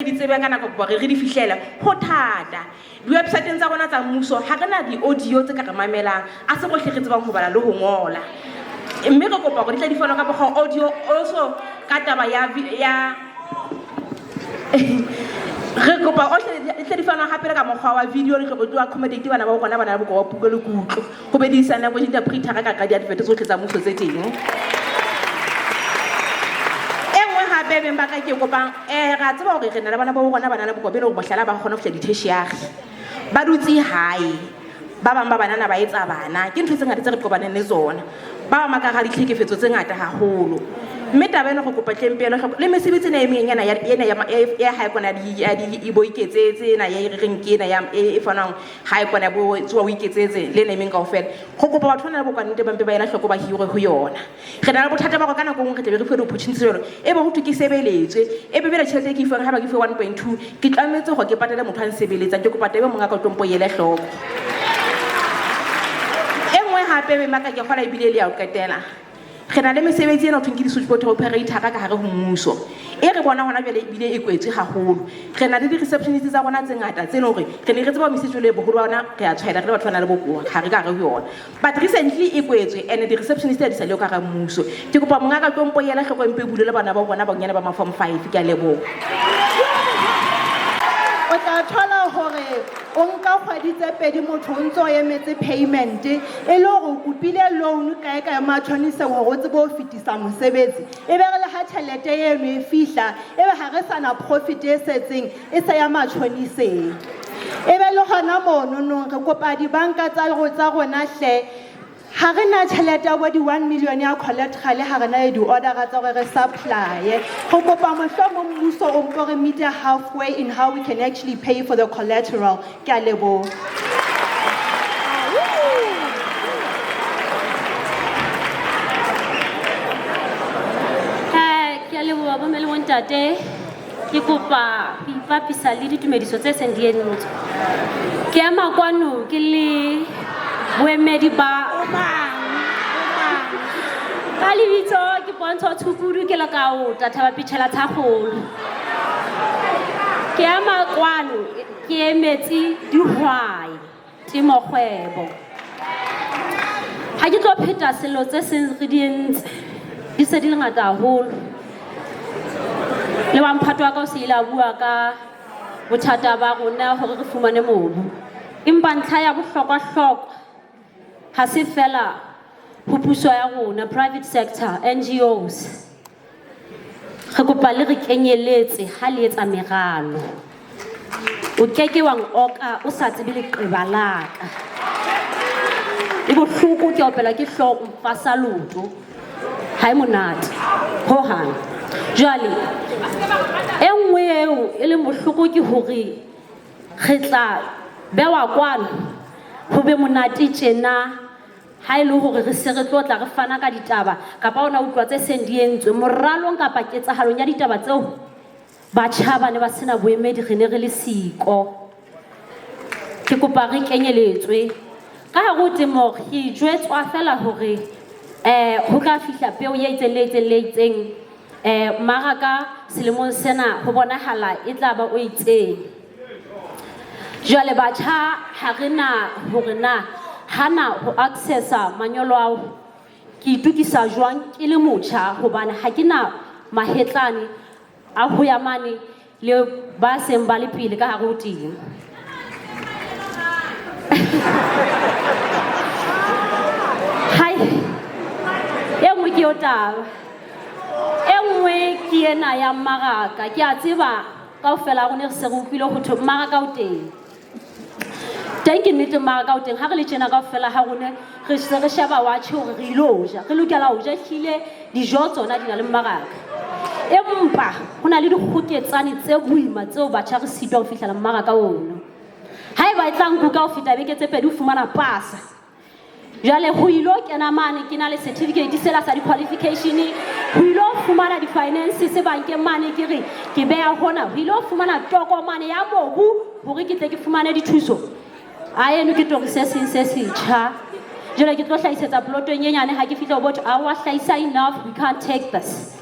di tsebe ka nako gore re di fihlele ho thata. Di-websiteng tsa rona tsa mmuso ha re na di-audio tse ka re mamelang, a se bohle re tsebang ho bala le ho ngola, mme re kopa hore di tla di fanwa ka mokgwa wa audio. Also ka taba ya ya re kopa ohle di tle di fanwa hape le ka mokgwa wa video, le tlo tlo accommodate bana ba rona ba na le bokowa puo le kutlo, ho be di-sign language interpreter ka di-advert tsohle tsa mmuso tse teng. E nngwe hape beng ba ka ke kopang, re a tseba hore re na le bana ba rona ba na le bokowa be le hore mohlala ba kgona ho fihla di-tertiary, ba dutse hae, ba bang ba banana ba etsa bana, ke ntho tse ngata tse re kopaneng le tsona, ba bang ba ka hara ditlhekefetso tse ngata haholo. Mme taba ena re kopa tlempelo hloko le mesebetsi ena e menyenyana ya ena ya ya hae kwana ya di e bo iketsetse ena ya e re reng ke ena ya e fanwang hae kwana bo tsoa o iketsetse le ena e meng kaofela. Go kopa batho ba na le bokwannete ba mpe ba ela hloko ba hirwe ho yona. Re na le bothata ba gore ka nako e nngwe re tlabe re fuwe di-opportunity jalo, e be ho thwe ke sebeletswe, e be bjale tjhelete e ke e fuwang, ha ba ke fuwe 1.2, ke tlametse gore ke patale motho a nsebeletsang. Ke kopa taba e mongaka o tlo mpo e ele hloko. E nngwe hape beng ba ka ke kgola ebile le ya ho qetela, re na le mesebetsi ena ho thweng ke di-switchboard operator ka hare ho mmuso, e re bona hona jwale ebile e kwetswe haholo. Re na le di-receptionist tsa rona tse ngata tse leng hore re ne re tseba mesebetsi jwale boholo ba yona re a tshwaela re le batho ba nang le bokowa ha re ka hare ho yona, but recently e kwetswe and di-receptionist ha di sa le yo ka hara mmuso. Ke kopa mongaka tlo mpo ele hloko, empe e bulele bana ba rona bonyane ba ma-form 5. Ke a leboha. O tla thola hore o nka kgwedi tse pedi motho o ntso o emetse payment, e le hore o kopile loan kae kae matjhoniseng hore o tsebe ho fetisa mosebetsi, e be re le ha tjhelete eno e fihla, e be ha re sana profit e setseng, e se ya matjhoniseng. E be le hona mononong re kopa dibanka tsa rona hle, ha re na tjhelete ya bo di-1 million ya collateral, ha re na le di-order-a tsa hore re supply-e. Re kopa mohlomong mmuso o mpo re meet halfway in how we can actually pay for the collateral. Ke a leboha. Ke a leboha bomme le bontate. Ke kopa ho ipapisa le ditumediso tse seng di entswe. Ke ema kwano ke le boemedi ba ka lebitso ke Pontsho Tshukudu, ke lekaota Thaba Pitšhela Thakgolo. Ke ema kwano ke emetse dihwai temokgwebo. Ha ke tlo pheta selo tse seng re di entse, di se di le ngata haholo. Le wa mphato wa ka o se ile a bua ka bothata ba rona hore re fumane mobu, empa ntlha ya bohlokwa-hlokwa ha se fela ho puso ya rona, private sector, NGOs, re kopa le re kenyeletse ha le etsa meralo. O keke wa oka o sa tsebe leqeba la ka, e bohloko, ke opelwa ke hlooho, mfasa loto, ha e monate hohang. Jwale e nngwe eo e leng bohloko ke hore re tla bewa kwano ho be monate tjena, ha e le hore re se re tlo tla re fana ka ditaba kapa ona utlwa tse seng di entswe moralong kapa ketsahalong ya ditaba tseo, batjha ba ne ba sena boemedi, re ne re le siko. Ke kopa re kenyeletswe ka hare ho temo. Ke jwetswa fela hore ho tla fihla peo e itseng le itseng le itseng, mmaraka selemong sena ho bonahala e tla ba o itseng. Jwale batjha ha re na hore na hana ho accessa manyolo ao, ke itokisa jwang ke le motjha, hobane ha ke na mahetlane a ho ya mane le ba seng ba le pele ka hare ho temo. Hai, e nngwe ke yo taba, e nngwe ke ena ya mmaraka. Ke a tseba kaofela rona re se re utlwile ho thwe mmaraka o teng. Teng ke nnete, mmaraka o teng. Ha re le tjena kaofela ha rona re se re sheba watjhe hore re ilo ja, re lokela ho ja, ehlile dijo tsona di na le mmaraka, empa ho na le dikgoketsane tse boima tseo batjha re sitwa ho fihlela mmaraka ono. Haeba e tla nkuka ho feta beke tse pedi ho fumana pasa, jwale ho ilo kena mane ke na le certificate sela sa di-qualification, ho ilo fumana di-finances bankeng mane, ke re ke beha hona, ho ilo fumana tokomane ya mobu hore ke tle ke fumane dithuso, a eno ke tori se seng se setjha. Jwale ke tlo hlahisetsa plotong e nyane, ha ke fihla ho botho a wa hlahisa enough, we can't take this.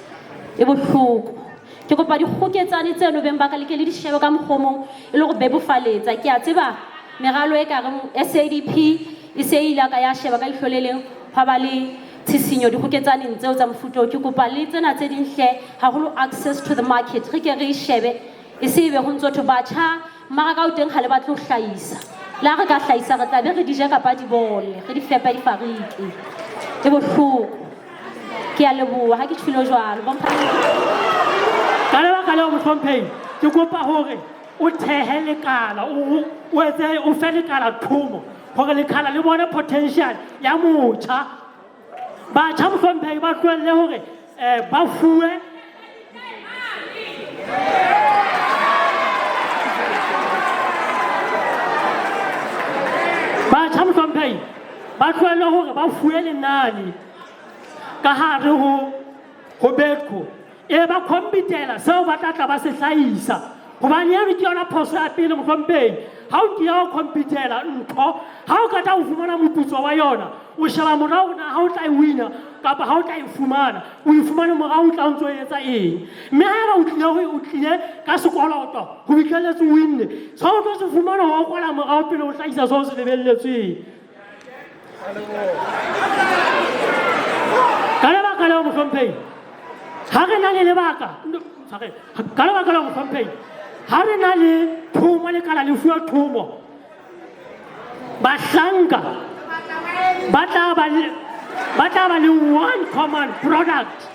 E bohloko. Ke kopa dikgoketsane tseno beng ba ka le ke le di shebe ka mokgwa o mong e le go bebofaletsa. Ke a tseba meralo e ka reng SADP e se e ile ka ya sheba ka leihlo le leng hwa ba le tshisinyo dikgoketsaneng tseo tsa mofuta oo. Ke kopa le tsena tse ding hle haholo access to the market re ke re e shebe e se ebe ho ntso thwe batjha mmaraka o teng ha le batle ho hlahisa. Le ha re ka hlahisa re tla be re di ja kapa di bole re di fepe difariki. E bohloko. Ke a leboha ha ke tjhilo jwalo. Ka lebaka leo mohlomphehi ke kopa hore o thehe lekala o etse o fe lekala thomo hore lekala le bone potential ya motjha. Batjha mohlomphehi ba tlohelle hore ba fuwe batjha mohlomphehi ba tlohelle hore ba fuwe lenane ka hare ho ho betko e ba khompitela seo ba tla tla ba se hlahisa hobane eno ke yona phoso ya pele mohlomphehi ha o kile wa khompitela ntho ha o ka tla o fumana moputso wa yona o sheba morao na ha o tla e wina kapa ha o tla e fumana o e fumane morao o tla o ntso etsa eng mme ha eba o tlile o tlile ka sekoloto ho fihlelletse o winne sa o tlo se fumana ho kwala morao pele o hlahisa seo se lebelletsweng ka lebaka leo mohlomphehi ha re na le lebaka ka lebaka leo mohlomphehi ha re na le thomo lekala le fuwa thomo bahlanka ba tla ba le one common product.